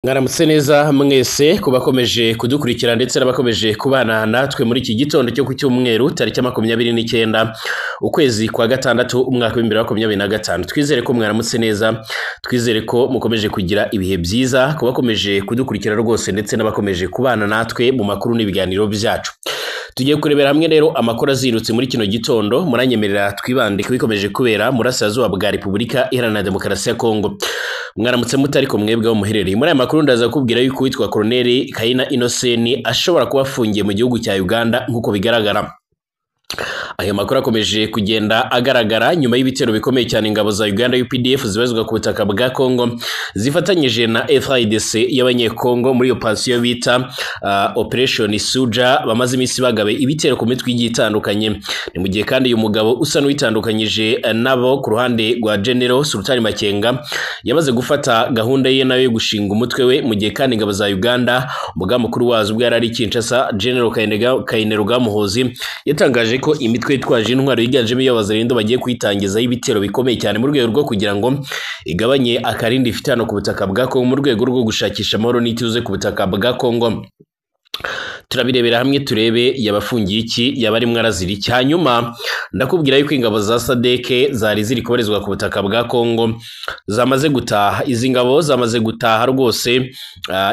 Mwaramutse neza mwese ku bakomeje kudukurikira ndetse n'abakomeje kubana natwe muri iki gitondo cyo ku cyumweru tariki 29 ukwezi kwa gatandatu umwaka wa 2025. Twizere ko mwaramutse neza, twizere ko mukomeje kugira ibihe byiza ku bakomeje kudukurikira rwose ndetse n'abakomeje kubana natwe mu makuru n'ibiganiro byacu. Tugiye kurebera hamwe rero amakuru azirutse muri kino gitondo. Muranyemerera twibande ku bikomeje kubera murasirazuba bwa Repubulika Iharanira Demokarasi ya Kongo. Mwaramutse mutari ko mwebwe aho muherereye. Muri aya makuru ndaza kukubwira yuko uwitwa Colonel Kayina Innocent ashobora kuba afungiye mu gihugu cya Uganda nk'uko bigaragara. Ayo makuru akomeje kugenda agaragara nyuma y'ibitero bikomeye cyane ingabo za Uganda UPDF zibarizwa ku butaka bwa Congo zifatanyije na FARDC y'abanyekongo muri operation bita Operation Suja, bamaze iminsi bagabe ibitero ku mitwe igiye itandukanye. Ni mu gihe kandi uyu mugabo usa n'uwitandukanyije nabo ku ruhande rwa General Sultani Makenga yamaze gufata gahunda ye nayo yo gushinga umutwe we, mu gihe kandi ingabo za Uganda umugaba mukuru wazo ubwo yari ari Kinshasa, General Kainerugaba Muhoozi, yatangaje ko imitwe yitwaje intwaro yiganjemo iy'abazarendo bagiye kuyitangizaho ibitero bikomeye cyane mu rwego rwo kugira ngo igabanye akarindi ifite hano ku butaka bwa Kongo, mu rwego rwo gushakisha amahoro n'ituze ku butaka bwa Kongo. Turabirebera hamwe turebe yabafungiye iki, yaba arimo arazira iki. Hanyuma ndakubwira yuko ingabo za SADC zari ziri kubarizwa ku butaka bwa Kongo zamaze gutaha. Izi ngabo zamaze gutaha rwose,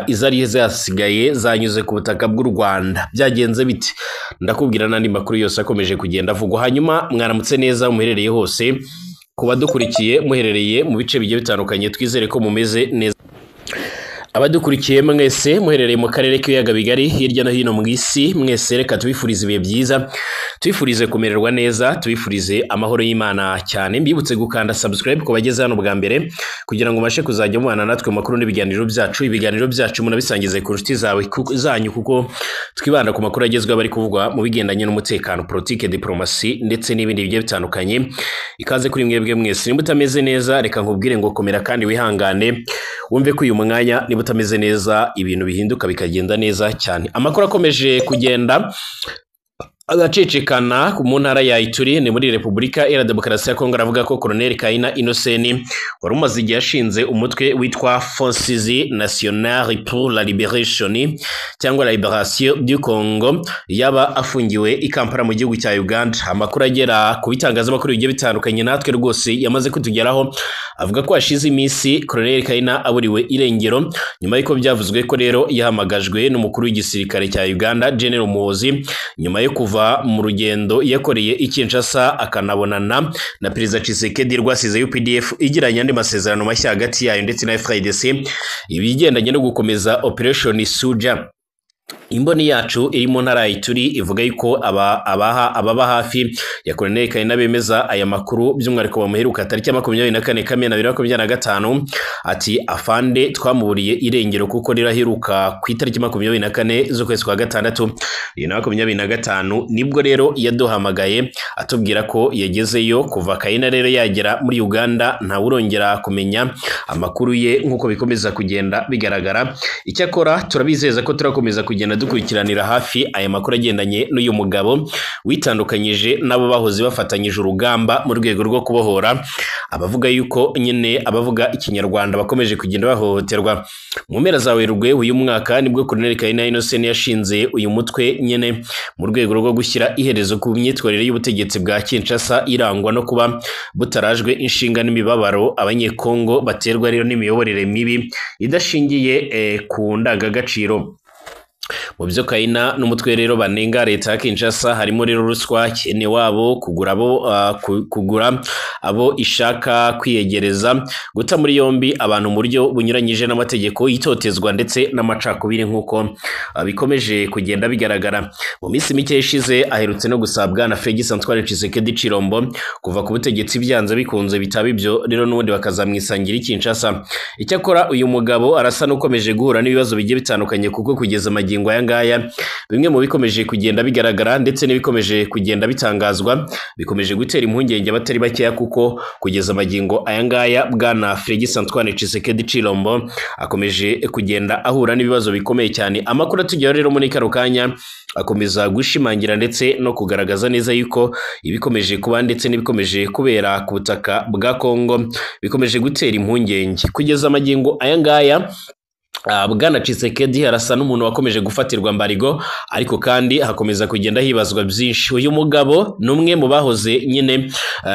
izari zasigaye zanyuze ku butaka bw'u Rwanda. Byagenze bite? Ndakubwira n'andi makuru yose akomeje kugenda avugwa. Hanyuma mwaramutse neza muherereye hose, ku badukurikiye muherereye mu bice bigiye bitandukanye, twizere ko mumeze neza. Abadukurikiye mwese muherereye mu karere k'ibiyaga bigari hirya no hino mu isi, mwese reka tubifurize ibihe byiza, tubifurize kumererwa neza, tubifurize amahoro y'Imana cyane. Mbibutse gukanda subscribe ku bageze hano bwa mbere kugira ngo mubashe kuzajya mubana natwe mu makuru n'ibiganiro byacu. Ibiganiro byacu munabisangize ku nshuti zawe zanyu, kuko twibanda ku makuru agezweho bari kuvugwa mu bigendanye n'umutekano, politike, diplomasi ndetse n'ibindi bigiye bitandukanye. Ikaze kuri mwebwe mwese. Niba utameze neza, reka nkubwire ngo komera kandi wihangane, wumve ko uyu mwanya niba utameze neza ibintu bihinduka bikagenda neza cyane. Amakuru akomeje kugenda agacicikana mu ntara ya Ituri ni muri Repubulika Iharanira Demokarasi ya Kongo aravuga ko Colonel Kayina Innocent wari umaze igihe ashinze umutwe witwa Forces Nationales pour la Liberation cyangwa la Liberation du Congo yaba afungiwe i Kampala mu gihugu cya Uganda. Amakuru agera ku bitangazamakuru bigiye bitandukanye natwe rwose yamaze kutugeraho avuga ko hashize iminsi Colonel Kayina aburiwe irengero, nyuma y'uko byavuzwe ko rero yahamagajwe n'umukuru w'igisirikare cya Uganda General Muhoozi nyuma yo kuva mu rugendo yakoreye i Kinshasa akanabonana na Perezida Tshisekedi rwasize UPDF igiranye andi masezerano mashya hagati yayo ndetse na FARDC ibigendanye no gukomeza Operation Suja. Imboni yacu iri mu ntara ya Ituri ivuga yuko aba abaha ababa hafi ya Colonel Kayina bemeza aya makuru, by'umwihariko bamuheruka tariki ya 24 Kamena 2025. Ati: "Afande twamuburiye irengero kuko riraheruka ku itariki 24 z'ukwezi kwa gatandatu 2025, nibwo rero yaduhamagaye atubwira ko yagezeyo. Kuva Kayina rero yagera muri Uganda ntawurongera kumenya amakuru ye nk'uko bikomeza kugenda bigaragara. Icyakora turabizeza ko turakomeza kugenda dukurikiranira hafi aya makuru agendanye n'uyu mugabo witandukanyije n'abo bahoze bafatanyije urugamba mu rwego rwo kubohora abavuga yuko nyine abavuga ikinyarwanda bakomeje kugenda bahohoterwa." Mu mpera za Werurwe uyu mwaka nibwo Colonel Kayina Innocent yashinze uyu mutwe nyine mu rwego rwo gushyira iherezo ku myitwarire y'ubutegetsi bwa Kinshasa irangwa no kuba butarajwe inshinga n'imibabaro abanyekongo baterwa rero n'imiyoborere mibi idashingiye ku ndangagaciro. Mu byo Kayina n'umutwe rero banenga leta ya Kinshasa harimo rero ruswa, cyene wabo, kugura abo ishaka kwiyegereza, guta muri yombi abantu mu buryo bunyuranyije n'amategeko, itotezwa ndetse n'amacakubiri nk'uko bikomeje kugenda bigaragara. Mu minsi mike ishize aherutse no gusabwa na Felix Antoine Tshisekedi Tshilombo kuva ku butegetsi byanze bikunze, bitaba ibyo rero n'ubundi bakazamwisangira i Kinshasa. Icyakora uyu mugabo arasa n'ukomeje guhura n'ibibazo bigiye bitandukanye, kuko kugeza magingo aya ngaya bimwe mu bikomeje kugenda bigaragara ndetse n'ibikomeje kugenda bitangazwa bikomeje gutera impungenge abatari bakeya, kuko kugeza magingo aya ngaya bwana Felix Antoine Tshisekedi Tshilombo akomeje kugenda ahura n'ibibazo bikomeye cyane. Amakuru atugeraho rero muri kano kanya akomeza gushimangira ndetse no kugaragaza neza yuko ibikomeje kuba ndetse n'ibikomeje kubera ku butaka bwa Kongo bikomeje gutera impungenge kugeza magingo aya ngaya. Bwana Tshisekedi arasa n'umuntu wakomeje gufatirwa mbarigo, ariko kandi hakomeza kugenda hibazwa byinshi. Uyu mugabo ni umwe mu bahoze nyine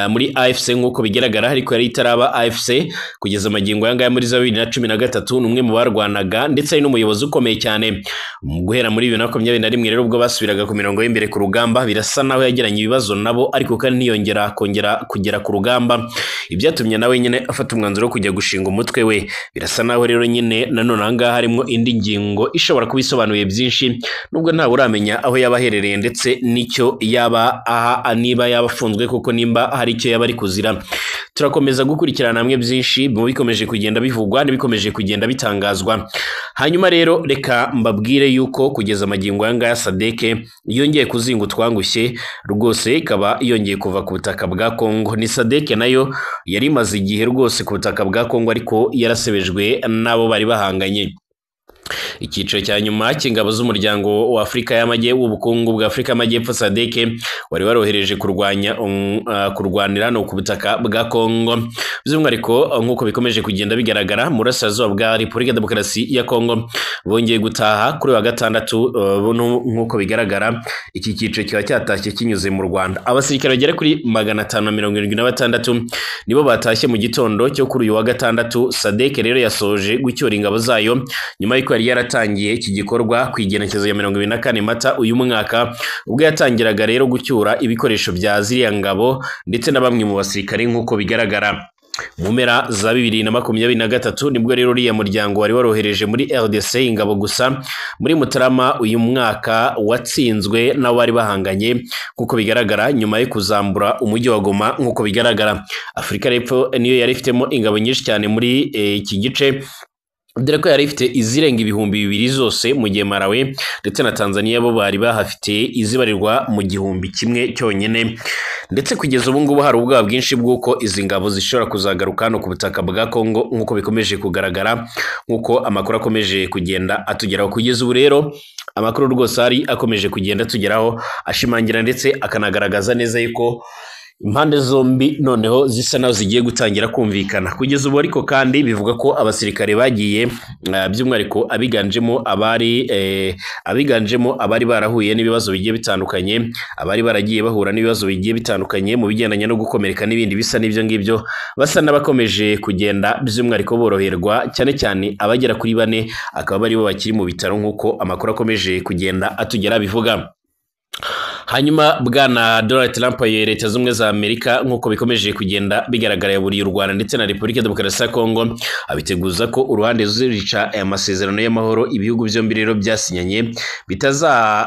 muri AFC nk'uko bigaragara, ariko yari itaraba AFC kugeza magingo aya ngaya muri za 2013. Ni umwe mu barwanaga ndetse ari n'umuyobozi ukomeye cyane. Guhera muri 2021 rero ubwo basubiraga ku mirongo y'imbere ku rugamba, birasa naho yagiranye ibibazo nabo, ariko kandi ntiyongera kongera kugera ku rugamba, ibyatumye nawe nyine afata umwanzuro wo kujya gushinga umutwe we. Birasa naho rero nyine nanone aha ngaha harimo indi ngingo ishobora kuba isobanuye byinshi, nubwo ntawe uramenya aho yaba aherereye ndetse n'icyo yaba aha, niba yaba afunzwe kuko nimba hari icyo yaba ari kuzira. Turakomeza gukurikirana hamwe byinshi mu bikomeje kugenda bivugwa n'ibikomeje kugenda bitangazwa. Hanyuma rero reka mbabwire yuko kugeza magingo aya ngaya SADC yongeye kuzinga utwangushye rwose, ikaba yongeye kuva ku butaka bwa Kongo. Ni SADC nayo yari imaze igihe rwose ku butaka bwa Kongo, ariko yarasebejwe n'abo bari bahanganye. Icyiciro cya nyuma cy'ingabo z'umuryango wa Afurika y'Amajyepfo w'ubukungu bwa Afurika y'Amajyepfo SADC wari warohereje kurwanya kurwanira no ku butaka bwa Kongo, by'umwihariko nk'uko bikomeje kugenda bigaragara mu burasirazuba bwa Repubulika Demokarasi ya Kongo, bongeye gutaha kuri wa gatandatu. Nk'uko bigaragara iki cyiciro kiba cyatashye kinyuze mu Rwanda. Abasirikare bagera kuri 576 nibo batashye mu gitondo cyo kuri uyu wa gatandatu. SADC rero yasoje gucyura ingabo zayo nyuma y'uko yari yaratangiye iki gikorwa ku igenekerezo ya 24 Mata uyu mwaka, ubwo yatangiraga rero gucyura ibikoresho bya ziriya ngabo ndetse na bamwe mu basirikare nk'uko bigaragara. Mu mpera za 2023 nibwo rero uriya muryango wari warohereje muri RDC ingabo gusa muri Mutarama uyu mwaka watsinzwe n'abo bari bahanganye nk'uko bigaragara, nyuma yo kuzambura umujyi wa Goma. Nk'uko bigaragara Afurika y'Epfo niyo yari ifitemo ingabo nyinshi cyane muri iki gice, dore ko yari ifite izirenga 2000 zose, mu gihe Malawi ndetse na Tanzania bo bari bahafite izibarirwa mu 1000 cyonyine. Ndetse kugeza ubu ngubu hari ubwoba bwinshi bw'uko izi ngabo zishobora kuzagaruka hano ku butaka bwa Kongo nk'uko bikomeje kugaragara, nk'uko amakuru akomeje kugenda atugeraho. Kugeza ubu rero amakuru rwose ari akomeje kugenda atugeraho ashimangira ndetse akanagaragaza neza yuko impande zombi noneho zisa naho zigiye gutangira kumvikana. Kugeza ubu ariko kandi bivuga ko abasirikare bagiye by'umwihariko abiganjemo abari barahuye n'ibibazo bigiye bitandukanye, abari baragiye bahura n'ibibazo bigiye bitandukanye mu bigendanye no gukomereka n'ibindi bisa n'ibyo ngibyo, basa n'abakomeje kugenda by'umwihariko boroherwa, cyane cyane abagera kuri 4 akaba aribo bakiri mu bitaro nk'uko amakuru akomeje kugenda atugera bivuga. Hanyuma bwana Donald Trump ya Leta Zunze za Amerika nk'uko bikomeje kugenda bigaragara yaburiye u Rwanda ndetse na Repubulika Demokarasi ya Kongo, abiteguza ko uruhande ruzica aya masezerano y'amahoro ibihugu byombi rero byasinyanye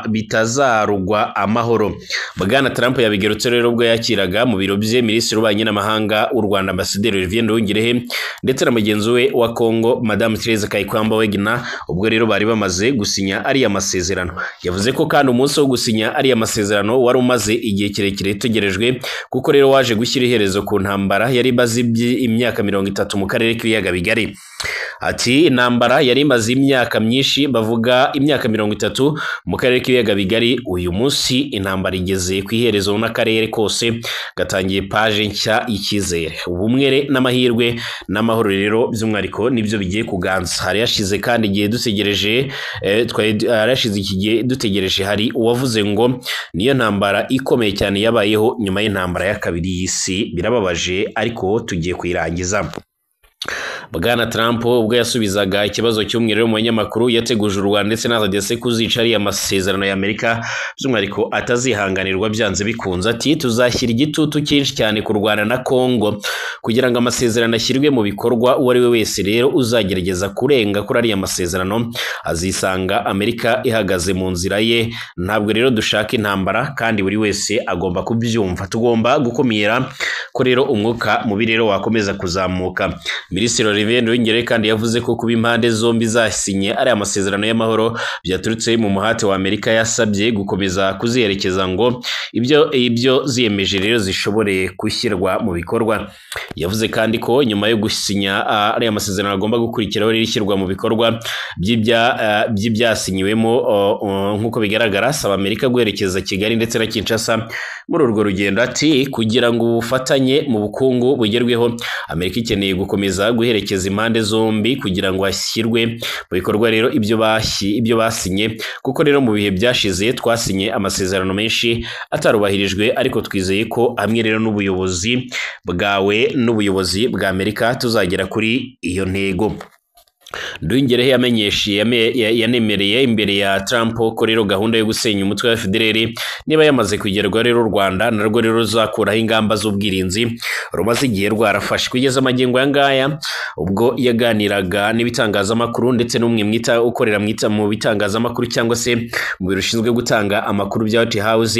bitazarugwa amahoro. Bwana Trump yabigarutse rero ubwo yakiraga mu biro bye Minisitiri w'Ububanyi n'Amahanga w'u Rwanda Ambasaderi Olivier Nduhungirehe ndetse na mugenzi we wa Kongo Madame Therese Kayikwamba Wagner, ubwo rero bari bamaze gusinya ariya masezerano. Yavuze ko kandi umunsi wo gusinya ariya masezerano wari umaze igihe kirekire utegerejwe, kuko rero waje gushyira iherezo ku ntambara yari imaze imyaka 30 mu karere k'ibiyaga bigari. Ati intambara yari imaze imyaka myinshi, bavuga imyaka 30 mu karere k'ibiyaga bigari, uyu munsi intambara igeze ku iherezo n'akarere kose gatangiye paje nshya y'icyizere, ubumwe n'amahirwe n'amahoro rero by'umwihariko nibyo bigiye kuganza. Hari yashize kandi igihe dutegereje, yarashize iki gihe dutegereje. Hari uwavuze ngo niyo ntambara ikomeye cyane yabayeho nyuma y'intambara ya kabiri y'isi, birababaje ariko tugiye kuyirangiza. Bwana Trump ubwo yasubizaga ikibazo cy'umwiherero mu banyamakuru yateguje u Rwanda ndetse na RDC kuzica ariya masezerano ya Amerika by'umwihariko atazihanganirwa byanze bikunze. Ati tuzashyira igitutu cyinshi cyane ku Rwanda na Kongo kugira ngo amasezerano ashyirwe mu bikorwa, uwo ari we wese rero uzagerageza kurenga kuri ariya masezerano azisanga Amerika ihagaze mu nzira ye. Ntabwo rero dushaka intambara kandi buri wese agomba kubyumva, tugomba gukumira ko rero umwuka mubi rero wakomeza kuzamuka. Minisitiri Olivier Nduhungirehe kandi yavuze ko kuba impande zombi zasinye ariya masezerano y'amahoro byaturutse mu muhate wa Amerika yasabye gukomeza kuziherekeza ngo ibyo ziyemeje rero zishobore gushyirwa mu bikorwa. Yavuze kandi ko nyuma yo gusinya ariya masezerano agomba gukurikiraho rero ishyirwa mu bikorwa by'ibyasinyiwemo. Nk'uko bigaragara asaba Amerika guherekeza Kigali ndetse na Kinshasa muri urwo rugendo. Ati kugira ngo ubufatanye mu bukungu bugerweho, Amerika ikeneye gukomeza guherekeza guherekeza impande zombi kugira ngo hashyirwe mu bikorwa rero ibyo basinye, kuko rero mu bihe byashize twasinye amasezerano menshi atarubahirijwe, ariko twizeye ko hamwe rero n'ubuyobozi bwawe n'ubuyobozi bwa Amerika tuzagera kuri iyo ntego. Nduhungirehe yanemereye imbere ya Trump ko rero gahunda yo gusenya umutwe wa FDLR niba yamaze kugerwaho rero u Rwanda narwo rero ruzakuraho ingamba z'ubwirinzi rumaze igihe rwarafashe. Kugeza magingo aya ngaya ubwo yaganiraga n'ibitangazamakuru ndetse n'umwe mwita ukorera mwita mu bitangazamakuru cyangwa se mu biro bishinzwe gutanga amakuru bya White House.